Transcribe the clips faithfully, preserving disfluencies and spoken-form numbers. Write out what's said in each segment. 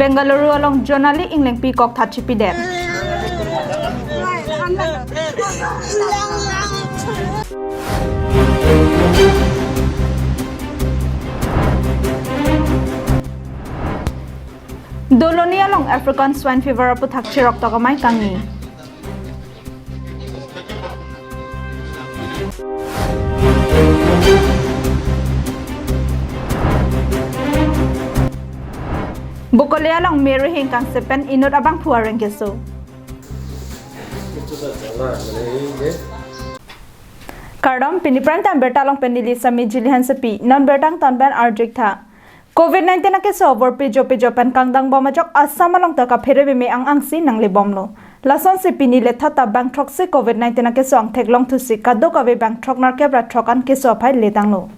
Bengaluru along Jonali Englengpi kokthat chipidet. Doloni along African Swine Fever aputhak cheroktok amei kangni. Bokoli along Mary Hingkang sepen inut abangphu areng keso. Kardom, pini prime time birta along pen neli Sami Jili Hansepi, non birta angtan pen arjik tha. Covid nineteen akeso avorpi jopi jopen kangdang bom ajok Assam along ta kaphere beme ang angsi nanglebomlo. Lasonsi pini lethot ta bang throksi Covid nineteen akeso angthek longthusi kadokave bang throk nerkep ra throk an keso aphai letanglo.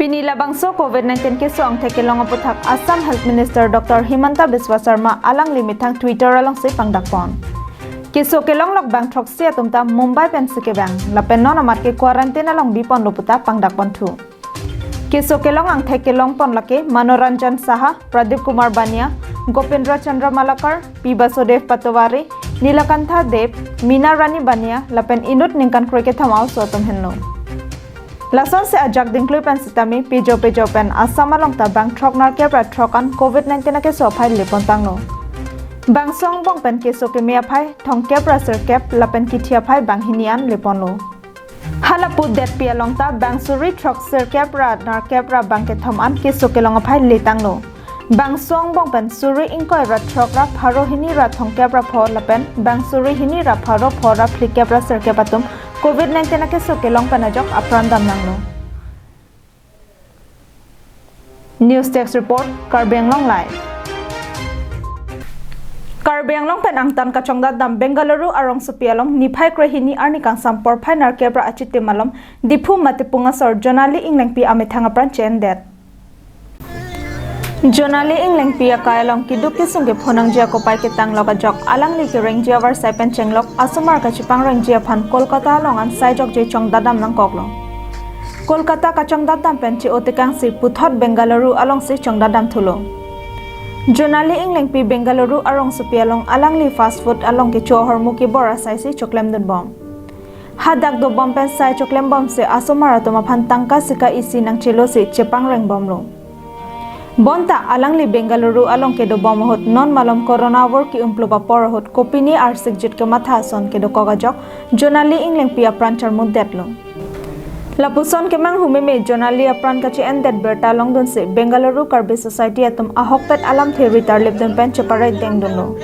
Pini labangso Covid nineteen keso angthek kelong aputhak Assam Health Minister Doctor Himanta Biswa Sarma alangli methang Twitter alongsi pangdakpon. Keso kelonglok bang throksi atum ta Mumbai pensi kevang, lapen non amat ke quarantine along biponlo puta pangdakponthu. Keso kelong angthek kelongpon lake Manoranjan Saha, Pradip Kumar Bania, Gopindra Chandra Malakar, P Basudev Patowari, Nilakantha Deb, Meena Rani Bania, lapen inut ningkan kroi kethom a-oso atum henlo. Lasonsi ajak dingklui pen sitame pejo pejo pen Assam along ta bang throk nerkep ra throk an Covid nineteen akeso aphai lepontanglo. Bangso angbong pen keso keme aphai thomkep ra sirkep lapen kithi aphai banghini an leponlo. Hala pudetpi along ta bang suri throk sirkep ra nerkep ra bang kethom an keso kelong aphai letanglo. Bangso angbong pen suri ingkoi ra throk ra pharo hini ra thomkep ra pho lapen bang suri hini ra pharo pho ra phlikep ra sirkep atum Covid nineteen akeso kelong pen ajok apran damnanglo. News Desk Report, Karbi Anglong Live. Karbi Anglong pen angtan kachongdat dam Bengaluru arongsopi along niphai krehini arni kangsam porphai nerkep ra achitim malom Diphu Matipung asor Jonali Englengpi amethang apran che-endet. Jonali Englengpi akai along keduk kesung kephonangji akopai ketanglok ajok alangli kerengji avarsai pen chenglok asomar kachipangrengji aphan Kolkata along an sai jokje chongdat dam nangkoklo. Kolkata kachongdat dam pen che-o tekangsi puthot Bengaluru alongsi chongdat dam thulo. Jonali Englengpi Bengaluru arongsopi along alangli fast food along kecho ahormu kebor asaisi choklem dunbom. Hadak dobom pen sai choklembomsi asomar atum aphan tangka sika isi nangchelosi chepangrengbomlo. Bonta alangli Bengaluru along kedobom ahut non malom corona avur ke-umplup apor ahut kopine arsikjit kematha ason kedokok ajok Jonali Englengpi apran charmutdetlo. Lapuson kemanghu meme Jonali apran kache-endet birta longdunsi Bengaluru Karbi Society atum ahokpet alamthe ritarlip dun pen cheparai dengdunlo.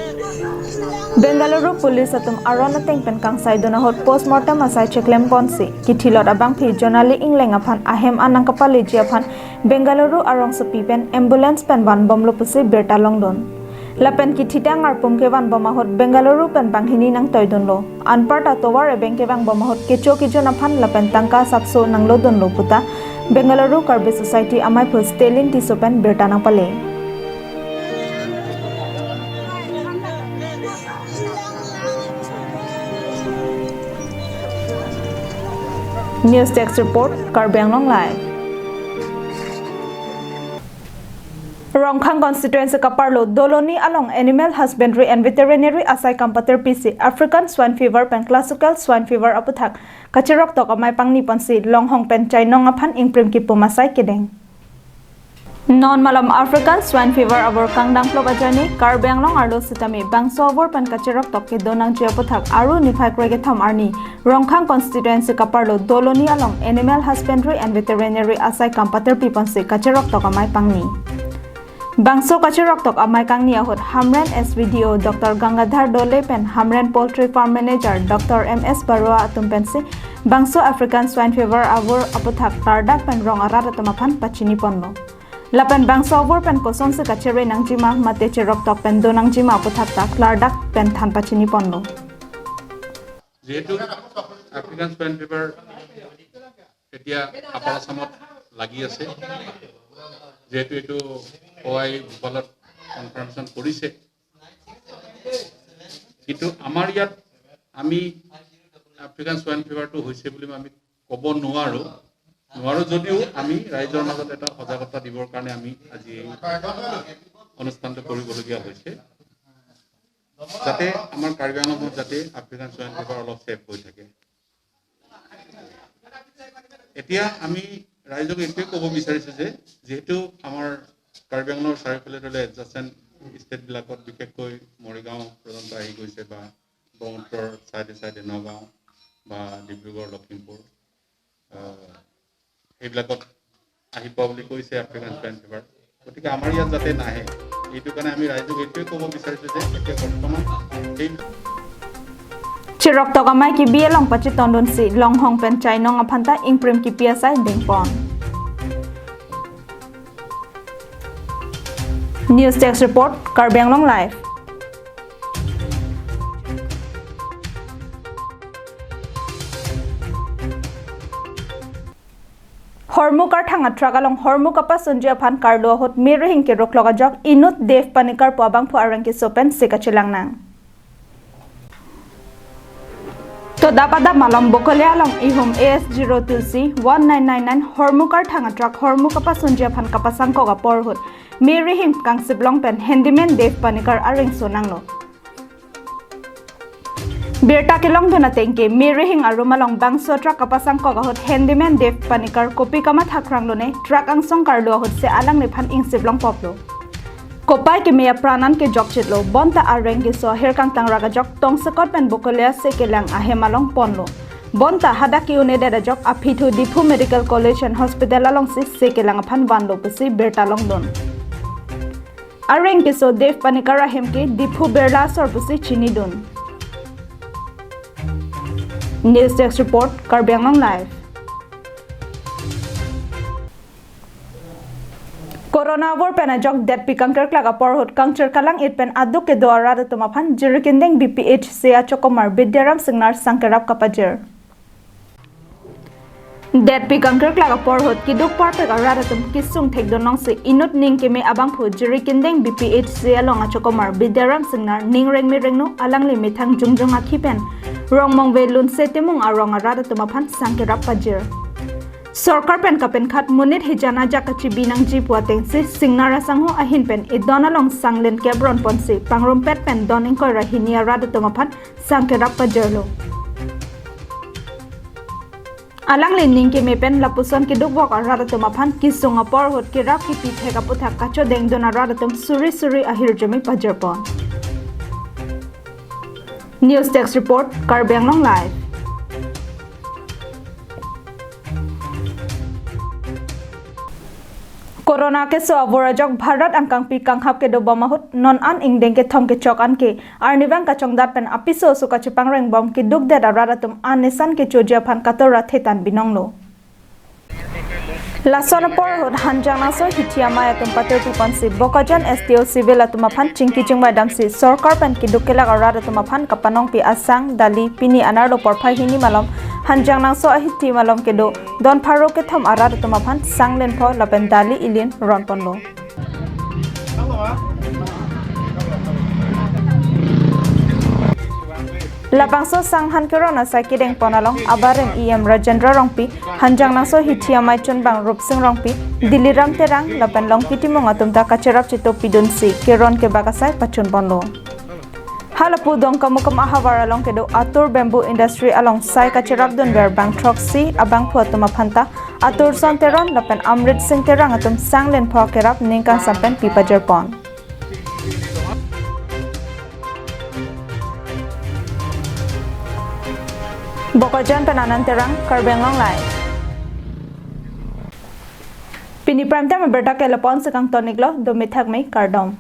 Bengaluru Police atum aron ateng pen kangsaidun ahut postmortem asai cheklemponsi kithilot abangphi Jonali Engleng aphan ahem an nangkapaleji aphan Bengaluru arongsopi pen ambulance pen vanbomlo pusi birta longdun. Lapen kithitang arpum kevanbom ahut Bengaluru pen banghini nangtoidunlo. Anparta tovar ebeng kevangbom ahut kecho kejun aphan lapen tangka asapso nanglodunlo puta Bengaluru Karbi Society amaiphu Stalin Tisso pen birta nangpale. News Desk Report, Karbi Anglong Live. Rongkhang constituency kaparlo Doloni along Animal Husbandry and Veterinary asai kam patirpisi African Swine Fever pen Classical Swine Fever aputhak kacheroktok amei pangniponsi longhong pen chainong aphan ingprim kipum asai kedeng. Non malom African Swine Fever avur kangdangplop ajoine Karbi Anglong arlo sitame bangso avur pen kacheroktok kedo nangji aputhak aru niphai kroi kethom arni Rongkhang constituency kaparlo Doloni along Animal Husbandry and Veterinary asai kam patirpiponsi kacheroktok amei pangni. Bangso kacheroktok amei kangni ahut Hamren S V D O Doctor Gangadhar Dole pen Hamren Poultry Farm Manager Doctor M S Barua atum pensi bangso African Swine Fever avur aputhak klardak pen rong arat atum aphan pachiniponlo. Lapen bangso avur pen kosonsi kachere nangjima mate cheroktok pen do nangjima aputhak ta klardak pen than pachiniponlo. যিহেতু African swine fever এতিয়া আপাৰ আছামত লাগি আছে, যিহেতু এইটো অ আই ভূপালত কনফাৰ্মেশ্যন কৰিছে, কিন্তু আমাৰ ইয়াত আমি আফ্ৰিকান চুৱাইন ফিভাৰটো হৈছে বুলি আমি ক'ব নোৱাৰো। নোৱাৰো যদিও আমি ৰাইজৰ মাজত এটা সজাগতা দিবৰ কাৰণে আমি আজি এই অনুষ্ঠানটো কৰিবলগীয়া হৈছে, যাতে আমাৰ কাৰ্বি আংলঙত যাতে আফ্ৰিকান চুৱাইন ফিভাৰ অলপ ছেফ হৈ থাকে। এতিয়া আমি ৰাইজক এইটোৱে ক'ব বিচাৰিছো যে যিহেতু আমাৰ কাৰ্বি আংলঙৰ চাৰিওফালে ধৰি লওক এডজাষ্টেণ্ট ষ্টেটবিলাকত, বিশেষকৈ মৰিগাঁও পৰ্যন্ত আহি গৈছে বা ব্ৰহ্মপুত্ৰৰ ছাইডে ছাইডে নগাঁও বা ডিব্ৰুগড়, লখিমপুৰ, আহ, সেইবিলাকত আহি পোৱা বুলি কৈছে আফ্ৰিকান চুৱাইন ফিভাৰ। গতিকে আমাৰ ইয়াত যাতে নাহে, এইটো কাৰণে আমি ৰাইজক এইটোৱে ক'ব বিচাৰিছো যে এতিয়া বৰ্তমান এই Chirok tok amei kebi along pachetondunsi longhong pen chainong aphan ta ingprim kipi asai dengpon. News Desk Report, Karbi Anglong Live. Hormu karthang a-truck along hormu kapasunji aphan karlu ahut mirihing keruklok ajok inut Dev Panikar pu abangphu areng keso pensi kachelang nang. To dap adap malom Bokolia along ihum A S zero two C one nine nine nine hormu karthang a-truck hormu kapasunji aphan kapasangkok apor ahut mirihing kangsiplong pen handyman Dev Panikar areng so nanglo. Birta kelongdun ateng ke mirihing arum along bangso truck kapasangkok ahut handyman Dev Panikar kopi kamatha kranglo ne, truck angsong karlu ahut se alangliphan ingsiplong poplo. Kopai keme apran an kejokchitlo, bonta areng keso ahir kangtang rak ajok tongsekot pen Bokolia se kelang ahem along ponlo. Bonta hadak ke-un-edet ajok aphithu Diphu Medical College and Hospital alongsi se kelang aphan vanlo pusi birta longdun. Areng keso Dev Panikar ahem ke Diphu Birla asor pusi chinidun. News Desk Report, Karbi Anglong Live. Corona avur pen ajok detpi kangkerklak apor ahut kangchir kalang-it pen aduk kedo arat atum aphan Jirikindeng B P H C achokomar Bidyaram Singnar sangkerap kapajir. Detpi kangkerklak apor ahut keduk parpek arat atum kesung thekdun longsi inut ning keme abangphu Jirikindeng B P H C along achokomar Bidyaram Singnar ning rengme rengno alangli methang jongjong akhi pen Rongmongve Lunse Timung arong arat atum aphan sangkerap pajir. Sorkar pen kapenkhat monit hijan ajak kachibi nangji pu atengsi Singnar asangho ahin pen edon along sanglin kep ron ponsi pangrumpet pen don ingkoi ra hini arat atum aphan sangkerap pajirlo. Alangli ning keme pen lapuson keduk vok arat atum aphan kesung apor ahut kerap kipi thek aputhak kachodengdun arat atum suri suri ahirjume pajirpon. News Desk Report, Karbi Anglong Live. Corona keso avur ajok Bharat angkangpi kanghap kedobom ahut non an ingdeng kethom kechok anke arnivang kachongdat pen apiso aso kachepangreng bom kedukdet arat atum an nisan kechoji aphan katora thetan binonglo. Lason apor ahut Hanjangnangso hithi amei atum patirpi ponsi Bokajan S D O civil atum aphan chingki chingvai damsi sorkar pen keduk kelak arat atum aphan kapanongpi asang, dali, pini anerlo porphai hini malom Hanjangnangso ahithi malom kedo don pharo kethom arat atum aphan sanglin pho lapen dali ilin ronponlo. Labangso sanghan keron asai kedengpon along abarim E M Rajendra Rongpi, Hanjangnangso hithi amei chunbang Rupsing Rongpi, Diliram Terang lapen Longki Timung atum ta kacherap chito pidunsi keron kebak asai pachunponlo. Halapu Dongkamukam ahavar along kedo Atur Bamboo Industry along sai kacherapdunver bang throksi abangphu atum aphan ta Atur Son Teron lapen Amrit Sing Terang atum sanglin pho kerap ning kangsam pen pipajirpon. Bokajan pen Anand Terang, Karbi Anglong Live. Pini prime time abirta ke lapu-an si kangton-iklo, do mithak mei, kardom.